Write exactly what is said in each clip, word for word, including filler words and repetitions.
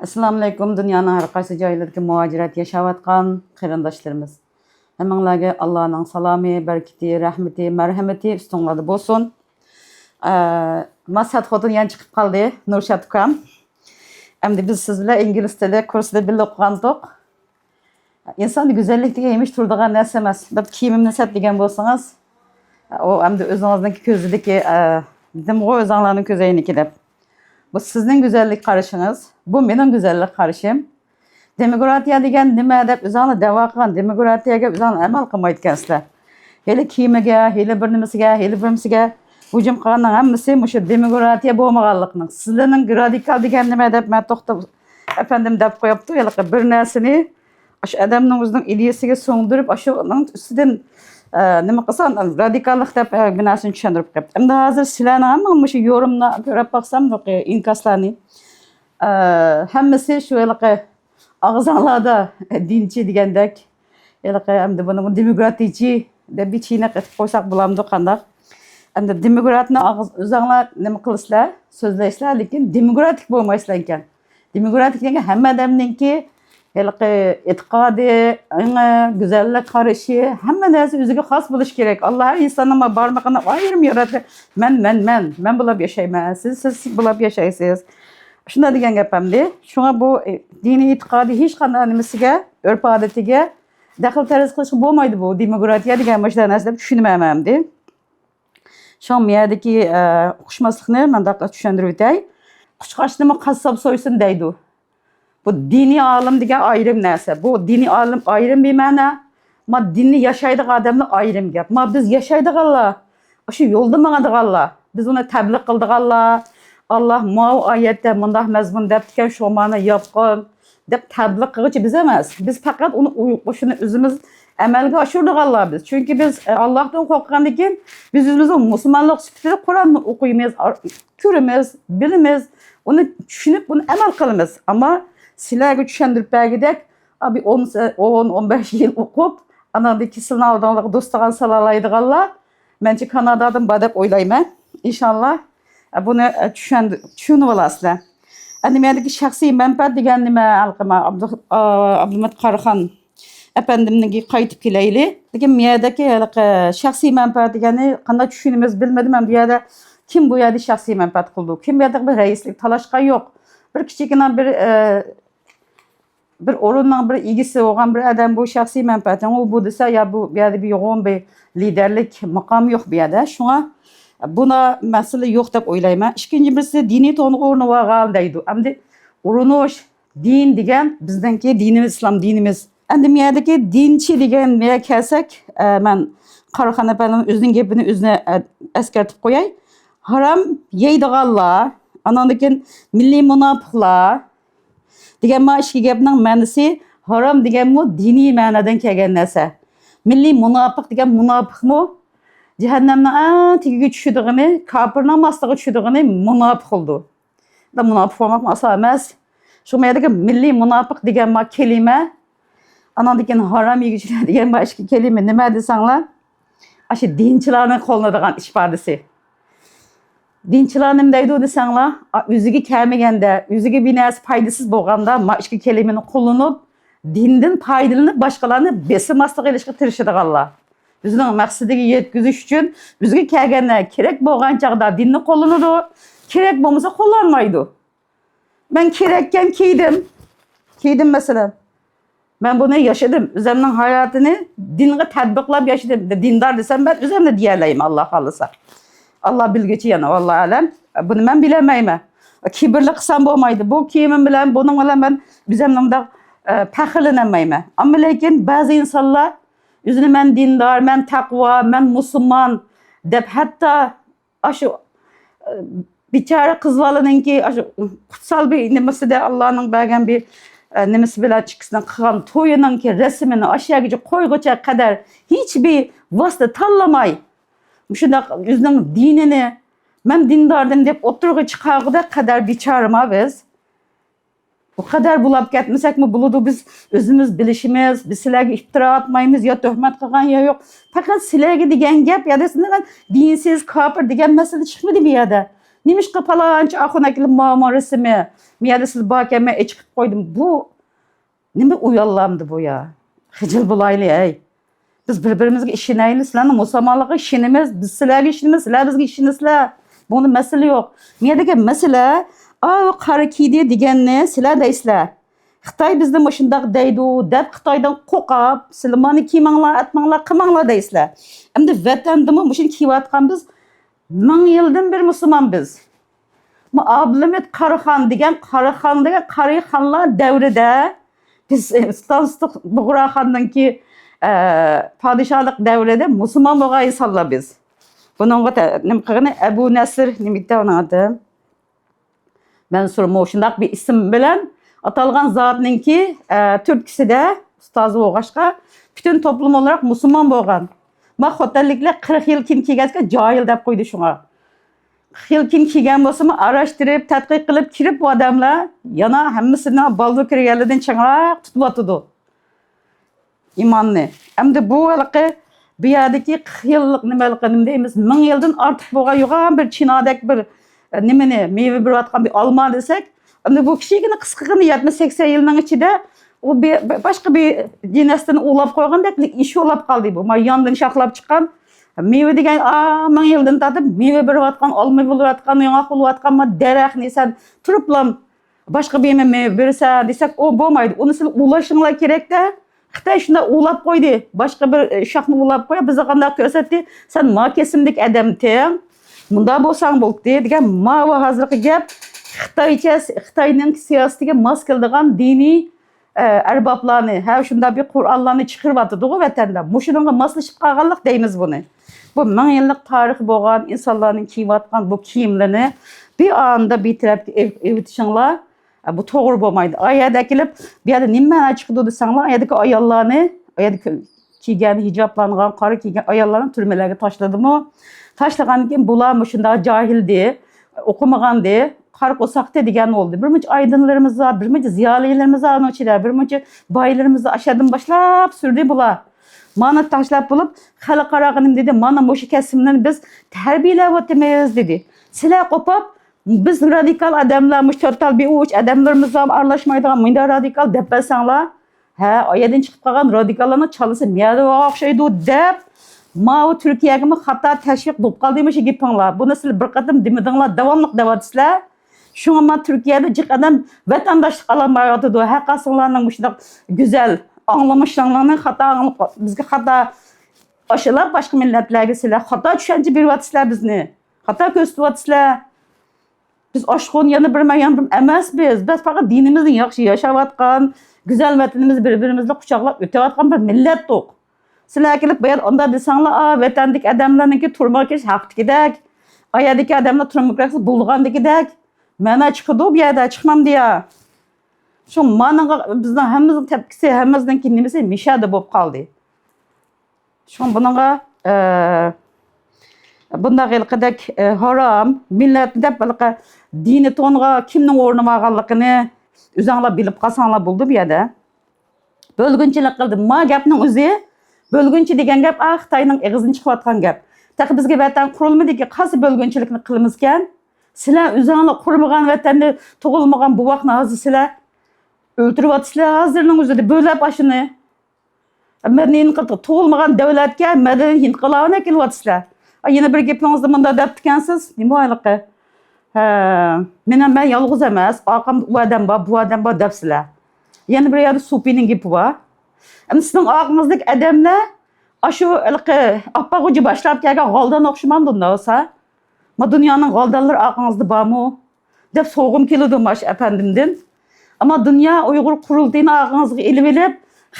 ئەسسالامۇئەلەيكۇم، دۇنيانىڭ ھەر قايسى جايلىرىدىكى مۇھاجىرەت ياشاۋاتقان قېرىنداشلىرىمىز. ھەممىڭلارگە ئاللانىڭ سالامى، بەرىكىتى، رەھمىتى، مەرھەمىتى ئۈستۈڭلاردا بولسۇن. ئە، ماسات خوتۇن يەنە چىقىپ قالدى، نۇرشات ئۇكام. ئەمدى بىز سىز بىلەن ئىنگلىز تىلى كۇرسىدا بىللە ئوقۇغانتۇق. ئىنساندا گۈزەللىك دېگەن ھېمىش تۇرىدىغان نەرسە ئەمەس. بىر كىيىمىمنى سەت دېگەن بولسىڭىز، ئۇ ئەمدى ئۆزىڭىزنىڭكى كۆزىدىكى، ئە، دېدىمغۇ، ئۆزۈڭلارنىڭ كۆزەينىكى دەپ. بۇ سىزنىڭ گۈزەللىك قارىشىڭىز، بۇ مېنىڭ گۈزەللىك قارىشىم. دېموكراتىيە دېگەن نېمە دەپ ئۆزۈڭلار دەۋا قىلغان، دېموكراتىيەگە ئۆزۈڭلار ئەمەل قىلمايدىكەنسىلەر. ھېلى كىيىمىگە، ھېلى بىر نېمىسىگە، ھېلى بىر نېمىسىگە ھۇجۇم قىلغاننىڭ ھەممىسى مۇشۇ دېموكراتىيە بولمىغانلىقنىڭ. سىلەرنىڭ رادىكال دېگەن نېمە دەپ مەن توختاپ ئەپەندىم دەپ قويۇپتۇ، ھېلىقى بىر نەرسىنى ئاشۇ ئادەمنىڭ ئۆزىنىڭ ئىدىيىسىگە سىڭدۈرۈپ، ئاشۇنىڭ ئۈستىدىن، ئە، نېمە قىلسا، رادىكاللىق دەپ، ئە، بىر نەرسىنى چۈشەندۈرۈپ قويۇپتۇ. ئەمدى ھازىر سىلەرنىڭ ھەممىڭ مۇشۇ يورۇمنى كۆرۈپ باقسام، ئىنكاسلارنى، ئە، ھەممىسى شۇ ھېلىقى ئاغزىڭلاردا دىنچى دېگەندەك، ھېلىقى ئەمدى بۇنى دېموكراتىچى دەپ بىر چىنە قېتىپ قويساق بولامدۇ، قانداق؟ ئەمدى دېموكراتنى ئاغز-، ئۆزۈڭلار نېمە قىلىسىلەر، سۆزلەيسىلەر، لېكىن دېموكراتىك بولمايسىلەر ئىكەن. دېموكراتىك دېگەن ھەممە ئادەمنىڭكى ھېلىقى ئېتىقادى، ئېڭى، گۈزەللىك قارىشى، ھەممە نەرسە ئۆزىگە خاس بولۇشى كېرەك. ئاللا ھەر ئىنساننىڭ بارمىقىنى ئايرىم ياراتتى. مەن، مەن، مەن، مەن بۇلاپ ياشايمەن، سىز، سىز، سىز بۇلاپ ياشايسىز. شۇنداق دېگەن گەپ ئەمدى. شۇڭا بۇ، ئى، دىنىي ئېتىقادى ھېچقانداق نېمىسىگە، ئۆرپ-ئادىتىگە دەخلى تەرۇز قىلىشقا بولمايدۇ بۇ دېموكراتىيە دېگەن مۇشۇنداق نەرسە دەپ چۈشىنىمەن مەن ئەمدى. شۇڭا مۇيەدىكى، ئە، ئۇقۇشماسلىقنى مۇنداق چۈشەندۈرۈپ ئۆتەي. قۇشقاچنىمۇ قاسساپ سويسۇن دەيدۇ. بۇ دىنىي ئالىم دېگەن ئايرىم نەرسە. بۇ دىنىي ئالىم ئايرىم بىمەنە. ما دىننى ياشايدىغان ئادەملەر ئايرىم گەپ. ما بىز ياشايدىغانلار، شۇ يولدا ماڭىدىغانلار، بىز ئۇنى تەبلىغ قىلىدىغانلار. ئاللا ماۋۇ ئايەتتە مۇنداق مەزمۇن دەپتىكەن، شۇ مانا ياپقىن دەپ تەبلىغ قىلغۇچى بىز ئەمەس. بىز پەقەت ئۇنى ئۇي-، شۇنى ئۆزىمىز ئەمەلگە ئاشۇرىدىغانلار بىز. چۈنكى بىز، ئە، ئاللاھتىن قورققاندىن كېيىن بىز ئۆزىمىزنى مۇسۇلمانلىق سۈپىتىدە قۇرئاننى ئوقۇيمىز، ئار-، كۆرىمىز، بىلىمىز، ئۇنى چۈشىنىپ، ئۇنى ئەمەل قىلىمىز. ئەمما سىلەرگە چۈشەندۈرۈپ بەرگۈدەك، ئا، بىر ئون، ئون، ئون بەش يىل ئوقۇپ، ئاناندىن كېيىن سىلەرنىڭ ئالدىڭلارغا دوستىغان سالالايدىغانلار، مەنچە كانادادىن بار دەپ ئويلايمەن. ئىنشاللا، ئە، بۇنى، ئە، چۈشەن-، چۈشىنىۋالاسىلەر. ئەمدى مەندىكى شەخسىي مەنپەئەت دېگەن نېمە؟ ھېلىقى مەن ئابدۇ-، ئا، ئابدۇمەت قاراخان ئەپەندىمنىڭكى قايتىپ كېلەيلى. لېكىن مۇ يەردىكى ھېلىقى شەخسىي مەنپەئەت دېگەننى قانداق چۈشىنىمىز بىلمىدىم. ئەمدى بۇ يەردە كىم بۇ يەردە شەخسىي مەنپەئەت قىلىدۇ؟ كىم بۇ يەردە بىر رەئىسلىك تالاشقان يوق. بىر كىچىككىنە بىر، ئە، بىر ئورۇننىڭ بىر ئىگىسى بولغان بىر ئادەم بۇ شەخسىي مەنپەئەتىڭ ئۇ بۇ دېسە، يا بۇ، بۇ يەردە بىر يوغان بىر لىدەرلىك مۇقامى يوق بۇ يەردە. شۇڭا بۇنا مەسىلە يوق دەپ ئويلايمەن. ئىككىنچى بىرسى دىنىي تونغا ئورىنىۋالغان دەيدۇ. ئەمدى ئۇرۇنۇش، دىن دېگەن بىزنىڭكى دىنىمىز، ئىسلام دىنىمىز. ئەمدى مۇ يەردىكى دىنچى دېگەن نېمىگە كەلسەك، ئە، مەن قاراخان ئەپەندىمنىڭ ئۆزىنىڭ گېپىنى ئۆزىنى، ئە، ئەسكەرتىپ قوياي. ھارام يەيدىغانلار، ئاناندىن كېيىن مىللىي مۇناپىقلار، دېگەن ما ئىككى گەپنىڭ مەنىسى، ھارام دېگەنمۇ دىنىي مەنىدىن كەلگەن نەرسە. مىللىي مۇناپىق دېگەن مۇناپىقمۇ؟ جەھەننەمنىڭ ئەڭ تېگىگە چۈشىدىغىنى، كاپىرنىڭ ئاستىغا چۈشىدىغىنى مۇناپىق بولىدۇ. مۇناپىق بولماقمۇ ئاسان ئەمەس. شۇ يەردىكى مىللىي مۇناپىق دېگەن ما كەلىمە، ئاناندىن كېيىن ھارام يېگۈچىلەر دېگەن ما ئىككى كەلىمە نېمە دېسەڭلار، ئاشۇ دىنچىلارنىڭ قوللىنىدىغان ئىپادىسى. دىنچىلار نېمە دەيدۇ دېسەڭلار، ئا، ئۆزىگە كەلمىگەندە، ئۆزىگە بىر نەرسە پايدىسىز بولغاندا، ما ئىككى كەلىمىنى قوللىنىپ، دىندىن پايدىلىنىپ، باشقىلارنى بېسىم ئاستىغا ئېلىشقا تىرىشىدىغانلار. ئۆزىنىڭ مەقسىتىگە يەتكۈزۈش ئۈچۈن ئۆزىگە كەلگەندە كېرەك بولغان چاغدا دىننى قوللىنىدۇ، كېرەك بولمىسا قوللانمايدۇ. مەن كېرەككەن كىيدىم. كىيدىم مەسىلەن. مەن بۇنى ياشىدىم. ئۆزۈمنىڭ ھاياتىنى دىنغا تەتبىقلاپ ياشىدىم. دىندار دېسەم مەن ئۆزۈمنى دېيەلەيمەن، ئاللا خالىسا. ئاللا بىلگۈچى يەنە، ۋاللا ئەلەم. بۇنى مەن بىلەلمەيمەن. كىبىرلىك قىلسام بولمايدۇ. بۇ كىيىمىم بىلەن، بۇنىڭ بىلەن مەن ئۆزۈمنى مۇنداق، ئە، پەخىرلىنەلمەيمەن. ئەمما لېكىن بەزى ئىنسانلار ئۆزىنى مەن دىندار، مەن تەقۋا، مەن مۇسۇلمان دەپ ھەتتا ئاشۇ، ئە، بىچارە قىز بالىنىڭكى ئاشۇ قۇتسال بىر نېمىسىدە، ئاللانىڭ بەرگەن بىر، ئە، نېمىسى بىلەن ئىككىسىنىڭ قىلغان تويىنىڭكى رەسىمىنى ئاشۇ يەرگىچە قويغۇچە قەدەر ھېچبىر ۋاسىتە تاللىماي، مۇشۇنداق ئۆزىنىڭ دىنىنى، مەن دىنداردىن دەپ ئوتتۇرىغا چىقارغۇدەك قەدەر بىچارىما بىز. ئۇ قەدەر بۇلاپ كەتمىسەكمۇ بولىدۇ، بىز ئۆزىمىز بىلىشىمىز، بىز سىلەرگە ئىپتىرا ئاتمايمىز يا تۆھمەت قىلغان يا يوق. پەقەت سىلەرگە دېگەن گەپ، يا دېسىڭلار دىنسىز، كاپىر دېگەن مەسىلە چىقمىدى بۇ يەردە. نېمىشقا پالانچى ئاخۇن ئەكېلىپ ماما رەسىمى، مەيەدە سىلى باركەن، مەن ئېچىقىپ قويدۇم. بۇ نېمە ئۇياللامدى بۇ يا؟ خىجىل بولايلى، ھەي. بىز بىر-بىرىمىزگە ئىشىنەيلى. سىلەرنىڭ مۇسۇلمانلارغا ئىشىنىمىز، بىز سىلەرگە ئىشىنىمىز، سىلەر بىزگە ئىشىنىسىلەر. بۇنىڭدا مەسىلە يوق. مەيەدىكى مەسىلە، ئاۋۇ قارا كىيدى دېگەننى سىلەر دەيسىلەر. خىتاي بىزنى مۇشۇنداق دەيدۇ دەپ، خىتايدىن قورقۇپ، سىلەر مانا كىيمەڭلار، ئەتمەڭلار، قىلماڭلار دەيسىلەر. ئەمدى ۋەتەندىمۇ مۇشۇنى كىيىۋاتقان بىز مىڭ يىلدىن بېرى مۇسۇلمان بىز. مۇ ئابلىمىت قاراخان دېگەن، قاراخان دېگەن قاراخانلار دەۋرىدە بىز، ئى، سۇلتان سۇتۇق بۇغراخاندىنكى، ئە، پادىشاھلىق دەۋرىدە مۇسۇلمان بولغان ئىنسانلار بىز. بۇنىڭغا تە-، نېمە قىلغىنى، ئەبۇ نەسر، نېمە ئىدى ئۇنىڭ ئاتى؟ مەنسۇر، مۇشۇنداق بىر ئىسىم بىلەن ئاتالغان زاتنىڭكى، ئە، تۈرتكىسىدە ئۇستازى بولغاچقا، پۈتۈن توپلۇم ئولاراق مۇسۇلمان بولغان. ما خوتەنلىكلەر قىرىق يىل كېيىن كەلگەچكە جاھىل دەپ قويدى شۇڭا. قىرىق يىل كېيىن كەلگەن بولسىمۇ، ئاراشتۇرۇپ، تەتقىق قىلىپ كىرىپ بۇ ئادەملەر يەنە ھەممىسىنى بالدۇر كىرگەنلىرىدىن چىڭراق تۇتۇۋاتىدۇ. ئىماننى. ئەمدى بۇ ھېلىقى بۇ يەردىكى قىرىق يىللىق نېمە ھېلىقى نېمە دەيمىز، مىڭ يىلدىن ئارتۇق بولغان يوغان بىر چىنادەك بىر، ئە، نېمىنى، مېۋە بېرىۋاتقان بىر ئالما دېسەك، ئەمدى بۇ كىچىككىنە قىسقىغىنە يەتمىش سەكسەن يىلنىڭ ئىچىدە ئۇ بىر، بىر، باشقا بىر جىنستىن ئۇلاپ قويغاندەك ئىش ئۇلاپ قالدى بۇ. ما ياندىن شاخلاپ چىققان مېۋە دېگەن، ئا، مىڭ يىلدىن تارتىپ مېۋە بېرىۋاتقان، ئالما بولۇۋاتقان، ياڭاق بولۇۋاتقان ما دەرەخنى سەن تۇرۇپلا باشقا بىر مېۋە بېرىسەن دېسەك، ئۇ بولمايدۇ. ئۇنى سىلەر ئۇلاشىڭلار كېرەكتە. خىتاي شۇنداق ئۇلاپ قويدى. باشقا بىر، ئە، شاخنى ئۇلاپ قويۇپ، بىزگە قانداق كۆرسەتتى؟ سەن ما كېسىمدىكى ئادەمتىڭ. مۇنداق بولساڭ بولدى دېگەن ماۋۇ ھازىرقى گەپ خىتايچە، خىتاينىڭ سىياسىتىگە ماس كېلىدىغان دىنىي، ئە، ئەربابلارنى، ھە، شۇنداق بىر قوراللارنى چىقىرىۋاتىدىغۇ ۋەتەندە. مۇشۇنىڭغا ماسلىشىپ قالغانلىق دەيمىز بۇنى. بۇ مىڭ يىللىق تارىخى بولغان ئىنسانلارنىڭ كىيىۋاتقان بۇ كىيىملىرىنى بىر ئاندا بىر تەرەپكە ئېلىپ، ئېلىۋېتىشىڭلار، ئە، بۇ توغرا بولمايدۇ. ئا يەردە ئەكېلىپ، بۇ يەردە نېمە مەنە چىقىدۇ دېسەڭلار، ئا يەردىكى ئاياللارنى، ئا يەردە كىيگەن ھىجابلانغان، قارا كىيگەن ئاياللارنى تۈرمىلەرگە تاشلىدىمۇ؟ تاشلىغاندىن كېيىن بۇلار مۇشۇنداق جاھىلدى، ئوقۇمىغاندى، قارا قورساقتى دېگەن بولدى. بىر مۇنچە ئايدىنلىرىمىز بار، بىر مۇنچە زىيالىيلىرىمىز بار ئۇنىڭ ئىچىدە، بىر مۇنچە بايلىرىمىزنى ئاشۇ يەردىن باشلاپ سۈردى بۇلار. مانا تاشلاپ بولۇپ، خەلقئاراغا نېمە دېدى؟ مانا مۇشۇ كەسىملەرنى بىز تەربىيەلەۋاتىمىز دېدى. سىلەر قوپۇپ، بىز رادىكال ئادەملەر، مۇشۇ تۆت تال بىر ئۇچ ئادەملىرىمىز بار، ئارىلاشمايدىغان مۇنداق رادىكال دەپ بەرسەڭلار، ھە، ئايەردىن چىقىپ قالغان رادىكاللارنىڭ چالىسى مەيەدە ئوخشايدۇ دەپ، ماۋۇ تۈركىيەگىمۇ خاتا تەشۋىق بولۇپ قالدى مۇشۇ گېپىڭلار. بۇنى سىلەر بىر قېتىم دېمىدىڭلار، داۋاملىق دەۋاتىسىلەر. شۇڭا ما تۈركىيەدە جىق ئادەم ۋەتەنداشلىق ئالالمايۋاتىدۇ. ھەر قايسىڭلارنىڭ مۇشۇنداق گۈزەل ئاڭلىمىشىڭلارنى خاتا ئاڭلاپ، بىزگە خاتا، ئاشۇلار باشقا مىللەتلەرگە سىلەر خاتا چۈشەنچە بېرىۋاتىسىلەر بىزنى. خاتا كۆرسىتىۋاتىسىلەر. بىز ئاشقۇن يەنە بىرمەن، يەنە بىرمەن ئەمەس بىز. بىز پەقەت دىنىمىزنى ياخشى ياشاۋاتقان، گۈزەل ۋەتىنىمىزنى بىر-بىرىمىز بىلەن قۇچاقلاپ ئۆتۈۋاتقان بىر مىللەتتۇق. سىلەر كېلىپ بۇ يەردە ئۇنداق دېسەڭلار، ئا، ۋەتەندىكى ئادەملەرنىڭكى تۇرمۇغا كىرىش ھەقتىكىدەك، ئا يەردىكى ئادەملەر تۇرمۇغا كىرسە بولغاندىكىدەك مەنە چىقىدۇ بۇ يەردە، چىقمامدۇ يا؟ شۇ مانىڭغا بىزنىڭ ھەممىمىزنىڭ تەپكىسى، ھەممىمىزنىڭكى نېمىسى مىشەدە بولۇپ قالدى. شۇڭا بۇنىڭغا، ئە، بۇنداق ھېلىقىدەك، ئە، ھارام، مىللەت دەپ ھېلىقى دىنىي تونغا كىمنىڭ ئورنى بارغانلىقىنى ئۆزۈڭلار بىلىپ قالساڭلار بولدى بۇ يەردە. بۆلگۈنچىلىك قىلدى. ما گەپنىڭ ئۆزى، بۆلگۈنچى دېگەن گەپ، ئا، خىتاينىڭ ئېغىزىدىن چىقىۋاتقان گەپ. تېخى بىزگە ۋەتەن قۇرۇلمىدىكى قايسى بۆلگۈنچىلىكنى قىلىمىزكەن؟ سىلەر ئۆزۈڭلار قۇرمىغان ۋەتەندە تۇغۇلمىغان بوۋاقنى ھازىر سىلەر ئۆلتۈرۈۋاتىسىلەر ھازىرنىڭ ئۆزىدە بۆلەپ ئاشۇنى. مەدەنىي ئىنقىلاب تۇغۇلمىغان دۆلەتكە مەدەنىي ئىنقىلابنى ئەكېلىۋاتىسىلەر. ئا، يەنە بىر گېپىڭىزدە مۇنداق دەپتىكەنسىز، نېمە ھېلىقى؟ ھە، مېنىڭ، مەن يالغۇز ئەمەس، ئارقامدا ئۇ ئادەم بار، بۇ ئادەم بار دەپسىلەر. يەنە بىر يەردە سۇپىنىڭ گېپى بار. ئەمدى سىزنىڭ ئارقىڭىزدىكى ئادەملەر ئاشۇ ھېلىقى ئاپپاق خوجا باشلاپ كەلگەن غالدان ئوخشىمامدۇ ئۇنداق بولسا؟ ما دۇنيانىڭ غالدانلىرى ئارقىڭىزدا بارمۇ؟ دەپ سورىغۇم كېلىدۇ ماش ئەپەندىمدىن. ئەمما دۇنيا ئۇيغۇر قۇرۇلتىيىنى ئارقىڭىزغا ئېلىۋېلىپ،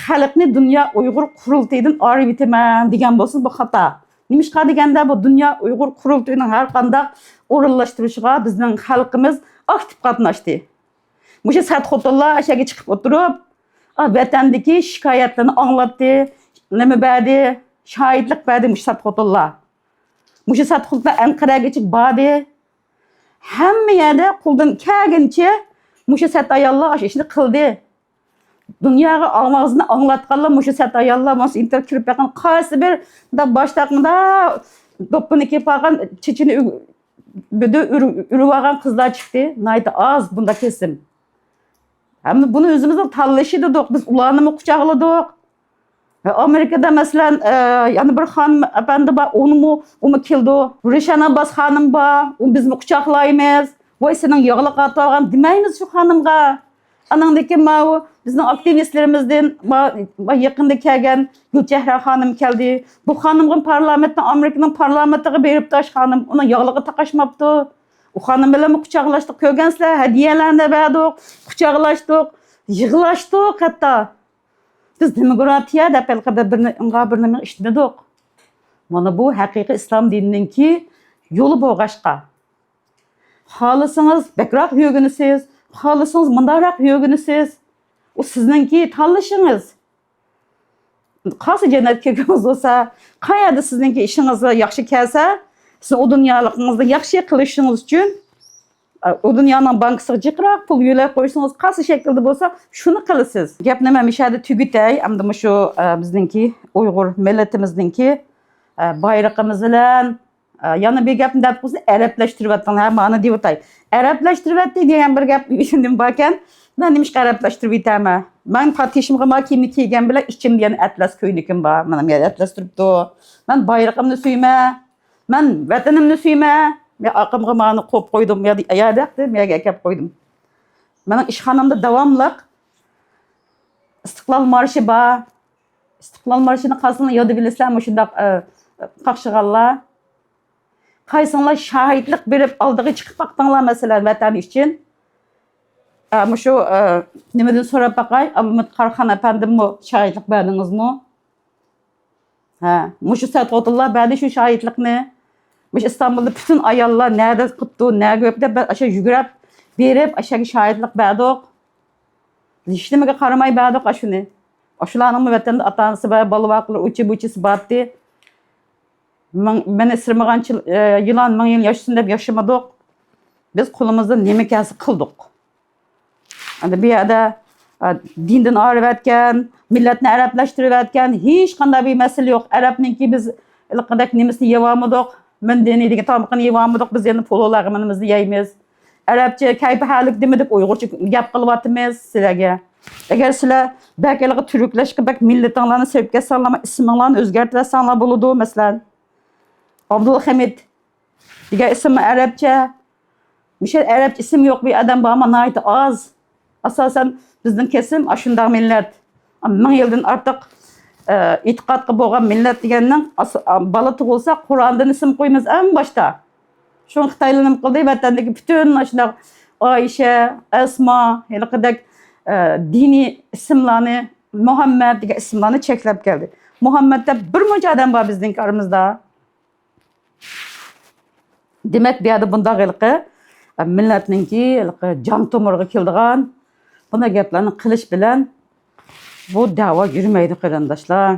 خەلقنى دۇنيا ئۇيغۇر قۇرۇلتىيىدىن ئايرىۋېتىمەن دېگەن بولسا، بۇ خاتا. نېمىشقا دېگەندە، بۇ دۇنيا ئۇيغۇر قۇرۇلتىيىنىڭ ھەر قانداق ئورۇنلاشتۇرۇشىغا بىزنىڭ خەلقىمىز ئاكتىپ قاتناشتى. مۇشۇ سەت خوتۇنلار ئەشەگە چىقىپ ئولتۇرۇپ، ئا، ۋەتەندىكى شىكايەتلىرىنى ئاڭلاتتى، نېمە بەردى، شاھىتلىق بەردى مۇشۇ سەت خوتۇنلار. مۇشۇ سەت خوتۇنلار ئەنقەرەگىچە باردى. ھەممە يەردە قولدىن كەلگىنىچە مۇشۇ سەت ئاياللار ئاشۇ ئىشنى قىلدى. دۇنياغا ئاۋازىنى ئاڭلاتقانلار مۇشۇ سەت ئاياللار، مانا ئىنتېرنېتقا كىرىپ بېقىڭ، قايسى بىر مۇنداق باشتاق مۇنداق دوپپىنى كىيىپ قالغان، چېچىنى ئۆ-، بۆدۈ ئۈر-، ئۈرۈۋالغان قىزلار چىقتى. ناھايىتى ئاز بۇنداق كېسىم. ھەمدە بۇنى ئۆزىمىزنىڭ تاللىشى دېدۇق. بىز ئۇلارنىمۇ قۇچاقلىدۇق. ۋە ئامېرىكىدا، مەسىلەن، ئە، يەنە بىر خانىم ئەپەندى بار، ئۇنىمۇ، ئۇمۇ كېلىدۇ. رۇشەن ئابباس خانىم بار، ئۇنى بىزمۇ قۇچاقلايمىز. ۋاي، سېنىڭ ياغلىق ئاتىۋالغان دېمەيمىز شۇ خانىمغا. ئاناڭدىن كېيىن ماۋۇ بىزنىڭ ئاكتىۋىستلىرىمىزدىن ما-، ما يېقىندا كەلگەن گۈلچەھرە خانىم كەلدى. بۇ خانىمغا پارلامېنتنىڭ، ئامېرىكىنىڭ پارلامېنتىغا بېرىپتۇ ئاشۇ خانىم. ئۇنىڭ ياغلىقى تاقاشماپتۇ. ئۇ خانىم بىلەنمۇ قۇچاقلاشتۇق، كۆرگەنسىلەر، ھەدىيەلەرنى بەردۇق، قۇچاقلاشتۇق، يىغلاشتۇق ھەتتا. بىز دېموكراتىيە دەپ ھېلىقى بىر، بىرنى، ئىنقا بىر نېمە ئىشلىمىدۇق. مانا بۇ ھەقىقىي ئىسلام دىنىنىڭكى يولى بولغاچقا. خالىسىڭىز بەكرەك يۆگىنىسىز، خالىسىڭىز مۇنداقراق يۆگىنىسىز. ئۇ سىزنىڭكى تاللىشىڭىز. قايسى جەننەتكە كىرگىڭىز بولسا، قەيەردە سىزنىڭكى ئىشىڭىز ياخشى كەلسە، سىز ئۇ دۇنيالىقىڭىزنى ياخشى قىلىشىڭىز ئۈچۈن، ئۇ دۇنيانىڭ بانكىسىغا جىقراق پۇل يۆلەپ قويسىڭىز، قايسى شەكىلدە بولسا، شۇنى قىلىسىز. گەپنى مەن مۇشۇ يەردە تۈگىتەي. ئەمدى مۇشۇ، ئە، بىزنىڭكى ئۇيغۇر مىللىتىمىزنىڭكى، ئە، بايرىقىمىز بىلەن، ئە، يەنە بىر گەپنى دەپ قويسا، ئەرەبلەشتۈرۈۋەتتىڭلار، ھە، مانا دېۋىتاي. ئەرەبلەشتۈرۈۋەتتى دېگەن بىر گەپ نېمە باركەن؟ مەن نېمىشقا ئەرەبلەشتۈرۈۋېتەرمەن؟ مەن پاتىشىمغا ما كىيىمنى كىيگەن بىلەن ئىچىمدە يەنە ئەتلەس كۆينىكىم بار. مانا مەن ئەتلەس تۇرۇپتۇ. مەن بايرىقىمنى سۆيىمەن. مەن ۋەتىنىمنى سۆيىمەن. مەن ئاقىمغا مانى قويۇپ قويدۇم. يا، يا دەپتۇ، مەن يەرگە ئەكەپ قويدۇم. مېنىڭ ئىشخانامدا داۋاملىق ئىستىقلال مارشى بار. ئىستىقلال مارشىنى قالسىڭلار ياد بىلىسىلەر، مۇشۇنداق، ئە، قاقشىغانلار. قايسىڭلار شاھىتلىق بېرىپ ئالدىغا چىقىپ باقتىڭلار، مەسىلەن، ۋەتەن ئۈچۈن؟ ئە، مۇشۇ، ئە، نېمىدىن سوراپ باقاي، ئابلىمىت قاراخان ئەپەندىممۇ شاھىتلىق بەردىڭىزمۇ؟ ھە، مۇشۇ سەتخوتۇنلار بەردى شۇ شاھىتلىقنى. مۇشۇ ئىستانبۇلدا پۈتۈن ئاياللار نەدە قىپتۇ، نەگە ئۆپتە، بىز ئاشۇ يۈگۈرۈپ بېرىپ، ئاشۇ يەرگە شاھىتلىق بەردۇق. ھېچنېمىگە قارىماي بەردۇق ئاشۇنى. ئاشۇلارنىڭمۇ ۋەتەندە ئاتا-ئانىسى بار، بالا-ۋاقىلىرى، ئۇچى-بۇچىسى بارتى. مىڭ، مەن ئېسىرمىغان چىل-، ئە، يىلان مىڭ يىل ياشىسۇن دەپ ياشىمىدۇق. بىز قولىمىزدىن نېمە كەلسە قىلدۇق. ئەمدى بۇ يەردە، ئە، دىندىن ئايرىۋەتكەن، مىللەتنى ئەرەبلەشتۈرۈۋەتكەن ھېچقانداق بىر مەسىلە يوق. ئەرەبنىڭكى بىز ھېلىقىدەك نېمىسىنى يېۋالمىدۇق. مەدەنىي دېگەن تامىقىنى يېۋالمىدۇق. بىز يەنە پولۇلارغا مېنىمىزنى يەيمىز. ئەرەبچە كەيپى ھالىك دېمىدۇق، ئۇيغۇرچە گەپ قىلىۋاتىمىز سىلەرگە. ئەگەر سىلەر بەك ھېلىقى تۈركلەشكە بەك مىللىتىڭلارنى سېلىپ كەتسەڭلارمۇ، ئىسمىڭلارنى ئۆزگەرتىۋەتسەڭلار بولىدۇ. مەسىلەن، ئابدۇلخەمىت دېگەن ئىسىم ئەرەبچە. مۇشۇ ئەرەبچە ئىسىم يوق بىر ئادەم بارمۇ؟ ناھايىتى ئاز. ئاساسەن بىزنىڭ كېسىم ئاشۇنداق مىللەت. مىڭ يىلدىن ئارتۇق، ئە، ئېتىقادقا بولغان مىللەت دېگەننىڭ ئاس-، ئا، بالا تۇغۇلسا قۇرئاندىن ئىسىم قويىمىز ئەڭ باشتا. شۇڭا خىتايلار نېمە قىلدى؟ ۋەتەندىكى پۈتۈن ئاشۇنداق ئائىشە، ئەسما، ھېلىقىدەك، ئە، دىنىي ئىسىملارنى، مۇھەممەد دېگەن ئىسىملارنى چەكلەپ كەلدى. مۇھەممەد دەپ بىر مۇنچە ئادەم بار بىزنىڭكى ئارىمىزدا. دېمەك، بۇ يەردە بۇنداق ھېلىقى، ئە، مىللەتنىڭكى ھېلىقى جان تومۇرىغا كېلىدىغان بۇنداق گەپلەرنى قىلىش بىلەن بۇ دەۋا يۈرمەيدۇ، قېرىنداشلار.